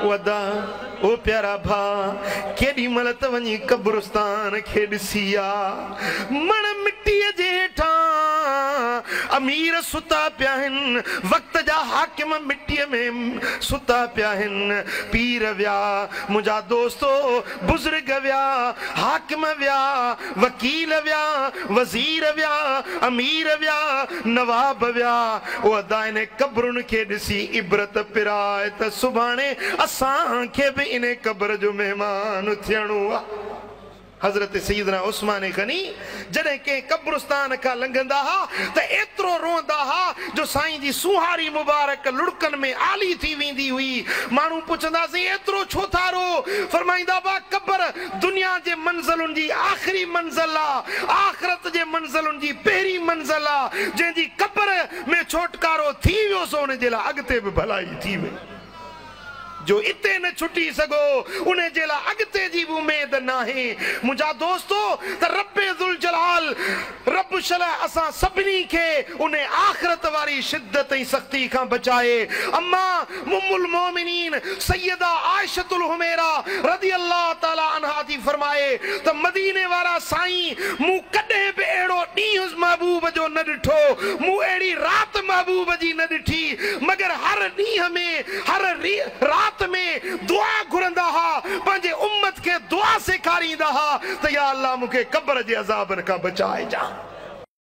ओ अदा, ओ प्यारा भाउ, केॾी महिल त वञी क़ब्रिस्तान खे ॾिसी आ। मण मिटीअ जे हेठां अमीर सुता पिया आहिनि, वक़्त जा हाकिम मिटीअ में सुता पिया आहिनि। पीर विया मुंहिंजा दोस्तो, बुज़ुर्ग विया, हाकिम विया, वकील विया, वज़ीर विया, अमीर विया, नवाब विया। ओ अदा, इन क़ब्रुनि खे ॾिसी इबरत पिराए त सुभाणे असांखे बि इन क़ब्र जो महिमान थियणो आहे। हज़रत सैयदना उस्मान गनी जॾहिं कंहिं क़ब्रिस्तान खां लंघंदा हुआ त एतिरो रोअंदा हुआ जो साईं जी सुहारी मुबारक लुड़कनि में आली थी वेंदी हुई। माण्हू पुछंदासीं एतिरो छो था रो? फरमाईंदा बा क़ब्र दुनिया जे मंज़िलुनि जी आख़िरी मंज़िल आहे, आख़िरत जे मंज़िलुनि जी पहिरीं मंज़िल आहे। जंहिंजी क़ब्र में छुटकारो थी वियो सो उनजे लाइ अॻिते बि भलाई थी वई। जो इते न छुटी सघो उन जे लाइ अॻिते जी बि उमेद नाहे। मुंहिंजा दोस्तो, त रब ज़ुल जलाल रब शल असां सभिनी खे उन आख़िरत वारी शिद्दत ऐं सख़्ती खां बचाए। अम्मा उम्मुल मोमिनीन सैयदा आयशतुल हुमेरा रदी अल्लाह ताला अन्हा थी फरमाए त मदीने वारा साईं मूं कॾहिं बि अहिड़ो ॾींहुं महबूब जो न ॾिठो, मूं अहिड़ी राति महबूब जी न ॾिठी, मगर हर ॾींहं में हर रात में दुआ घुरंदा हा, पंहिंजे उम्मत खे दुआ सेखारींदा हा त या अल्लाह मूंखे क़ब्र जे अज़ाबनि खां बचाइजां।